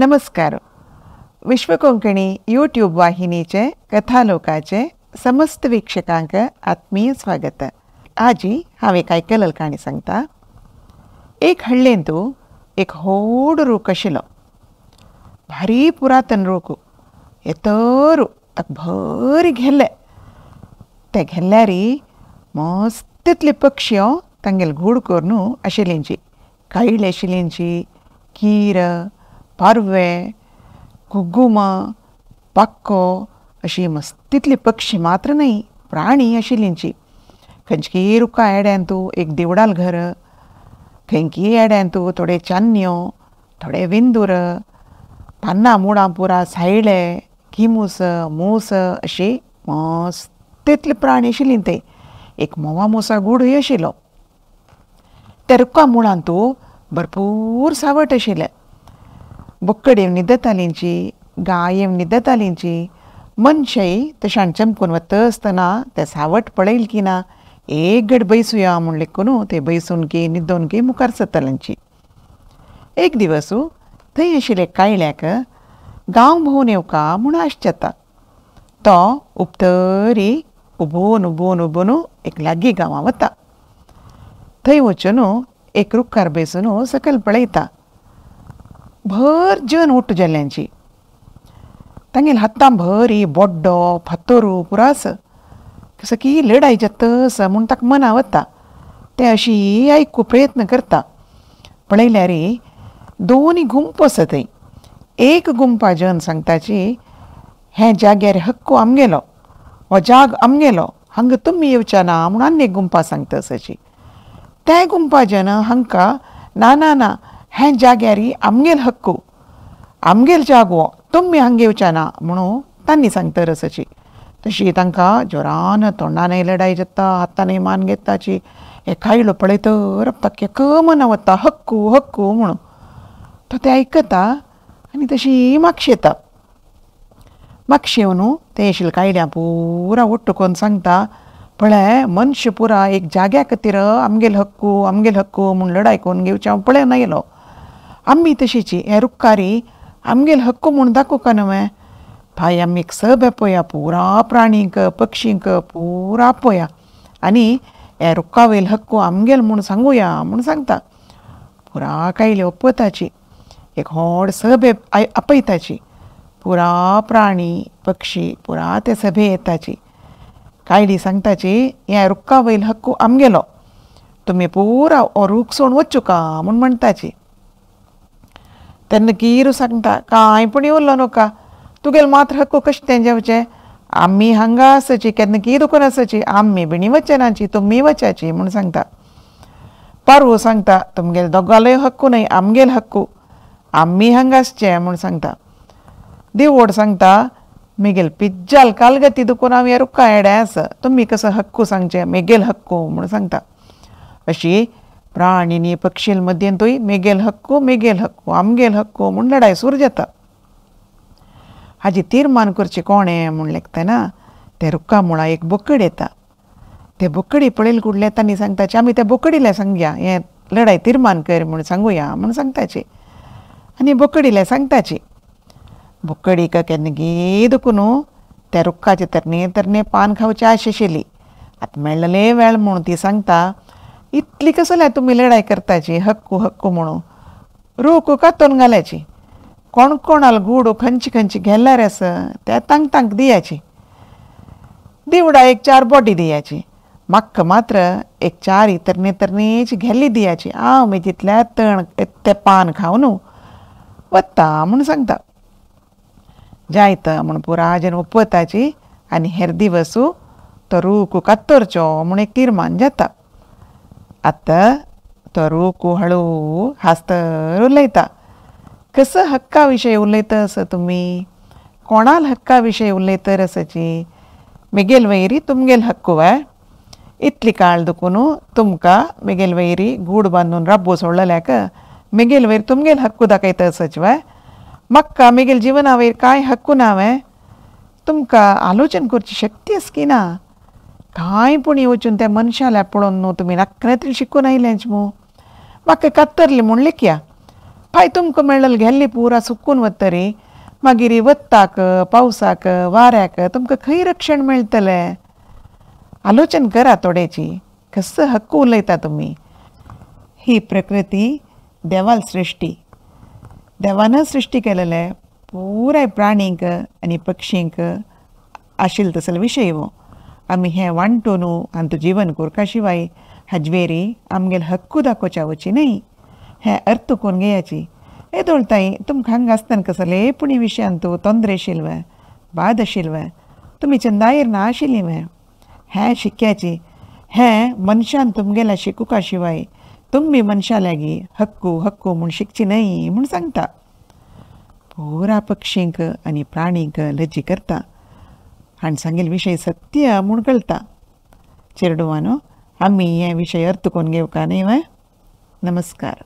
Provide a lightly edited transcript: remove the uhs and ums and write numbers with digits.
नमस्कार. विश्वकोंकणी यूट्यूब वाहिनीचे कथालोकाचे समस्त वीक्षकांक आत्मीय स्वागत. आजी हांव एक आयकलल काणी सांगता. एक हळ्ळेंतू एक होड रूख आशिल्लो, भारी पुरातन रूख. येतरू ताका भरी घेल्ले. ते घेल्ल्यारी मस्त इतले पक्षी तांगेले घूड करून आशिल्लींची, कायळ आशिल्लींची, कीर, पारवे, घुगुम, पाक्को अशी मस्तीतली पक्षी मात्र न्हय प्राणी आशिल्लींची. खंयची रुखा एड्यांतू एक देवडाल घर, खंयकी एड्यांतू थोडे चान्न्यो, थोडे विंदूर, पान्नां मुळां पुरा सायळे, किमूस, मूस अशी मस्तीतले प्राणी आशिल्ली ते. एक मोवा मोसा गूढय आशिल्लो. त्या रुखा मुळांतू भरपूर सावट आशिल्लें. बोकड येवन न्हिदतालींची, गाय येवन न्हिदतालींची, मनशांय तशान चमकून वता आसतना तें सावट पळयल की ना एक गड बैसुया म्हूण लेखून ते बैसून की न्हिदोवन की मुखार सरतालींची. एक दिवस थंय आशिल्ले कायल्याक गांव भोंवन येवका म्हूण आश जाता. तो उपतरी उबोवन उबोवन उबोवन एक लागीं गांवां वता. थंय वचून एक रुखार बैसून सकयल पळयता. भर जन उठ जाल्ल्यांची, तांगेले हातां भरी बोड्डो फातोरू पुरो आसा. सगळी लडाय जाता आसा म्हूण ताका मना वता. ते अशी आयकू प्रयत्न करता. पळयल्यार दोनी गुंप आसा थंय. एक गुंपा जन सांगताची, हे जाग्यार हक्क आमगेलो, हो जाग आमगेलो, हांगा तुमी येवच्या ना म्हूण आनी एक गुंपा सांगता आसाची. ते गुंपा जन हांकां ना ना ना, हें जाग्यारी आमगेल हक्कू, आमगेल जागो, तुमी हांगा येवच्या ना म्हणून तांणी सांगता आसाची. तशी तांकां जोरान तोंडानय लडाय जाता, हातानय मान घेताची. हे कायलो पळयतर ताका मना वता हक्कू हक्कू म्हणून. तो ते आयकता आनी तशी मागशेता. मागशेवन ते आशिल्ले कायल्या पुरा ओट्टू करून सांगता, पळय मनश पुरा एक जाग्या खातीर आमगेल हक्कू आमगेल हक्कू म्हूण लडाय करून घेवचें हांव पळयना येयलो. आमी तशीची हे रुखारी आमगेल हक्कू म्हूण दाखोवका न्हय. भाय आमी एक सभे पळया, पुरा प्राणींक पक्षींक पुरा पळया आनी हे रुखा वयल हक्कू आमगेल म्हूण सांगुया म्हूण सांगता. पुरा कायले ओपताची, एक व्हड सभे आपयताची. पुरा प्राणी पक्षी पुरा ते सभे येताची. कायली सांगताची, हे रुखा वयल हक्कू आमगेलो, तुमी पुरा हो रूख सोडून वचुका म्हूण म्हणटाची. तेन्ना कीरू सांगता, कांय पूण येवलो नोका, तुगेल मात्र हक्कू कशें तें जेवचें, आमी हांगा आसाची, केन्ना की दुखून आसाची, आमी बिणी वचनाची, तुमी वचाची म्हूण सांगता. पारवो सांगता, तुमगेल दोगांलोय हक्कू न्हय, आमगेल हक्कू, आमी हांगा आसचे म्हूण सांगता. देवोड सांगता, मेगेल पिज्जाल कालगती दुखून हांव ह्या रुखा येडे आसा, तुमी कसो हक्कू सांगचें, मेगेल हक्कू म्हूण सांगता. अशी प्राणी पक्षी मदींतूय मेगेल हक्कू मेगेल हक्कू आमगेल हक्कू म्हूण लडाय सुरू जाता. हाजी तीर्मान करची कोणें म्हूण लेखतना ते रुखा मुळां एक बोकड येता. ते बोकडी पळयल कुडले तांणी सांगताचे, आमी त्या बोकडीला सांगया हें लडाय तीर्मान कर म्हूण सांगुया म्हूण सांगताचे. आनी बोकडीला सांगताची. बोकडीक केन्ना गी दुखून त्या रुखाचे तरणे तरणे पान खावचे आश आशिल्ली. आतां मेळ्ळले वेळ म्हूण ती सांगता, इतली कसल्या तुमी लडाय करताची हक्कू हक्कू म्हणून, रूख कातोन घालायची, कोण कोणाल गूड खंयची खंयची घेल्यार आसा त्या तांक तांक दियाची, दिवडा एक चार बोटी दियाची, म्हाका मात्र एक चार तरणे तरणेची घेल्ली दियाची, हांव मागीर तितल्या तण तें पान खावन वता म्हूण सांगता. जायत म्हूण पुरा जन ओपताची आनी हेर दिवसू तो रूख कातरचो म्हूण एक तीर्मान जाता. आतां तो रूख हळू हांसतर उलयता. कसो हक्का विशय उलयता आसा तुमी, कोणाल हक्का विशय उलयतर आसाची, मेगेल वैरी तुमगेल हक्कू वाय, इतली काळ दुखून तुमकां मेगेल वैरी गूड बांदून राब्बो सोडलेल्याक मेगेल वयर तुमगेल हक्कू दाखयता आसाची वाय, म्हाका मेगेल जिवना वयर कांय हक्कू ना वे, तुमकां आलोचन करची शक्ती आसा की ना, कांय पूण वचून त्या मनशाल्या पळोवन न्हू तुमी नाकरे तरी शिकून आयल्यांच मू, म्हाका कातरली म्हूण लेखया, पाय तुमकां मेळ्ळें गेल्ली पुरा सुकून वतरी मागीर वत्ताक पावसाक वाऱ्याक तुमकां खंय रक्षण मेळटलें? आलोचन करा थोड्याची, कसो हक्क उलयता तुमी? ही प्रकृती देवाल सृश्टी, देवान सृश्टी केलेले पुराय प्राणींक आनी पक्षींक आशिल्लो तसलो विशय हो. आमी हें वांटून आनी जीवन कोरका शिवाय हाजवेरी आमगेले हक्कू दाखोवच्या वची न्हय, हें अर्थ कोन्न घेयाची. येदोळताय तुमकां हांगा आसतना कसले पुणी विशयांत तोंदरे आशिल्लें, बाद आशिल्लें, तुमी चंदायर ना आशिल्ली वें. हें शिक्याची, हें मनशान तुमगेल्या शिकुका शिवाय तुमी मनशा लागीं हक्कू हक्कू म्हूण शिकची न्हय म्हूण सांगता. पुरा पक्षींक आनी प्राणींक लजी करता आनी सांगेल विशय सत्य म्हूण कळटा. चेरडुवानो, आमी हे विशय अर्थ कोन्न घेवका न्हय वें? नमस्कार.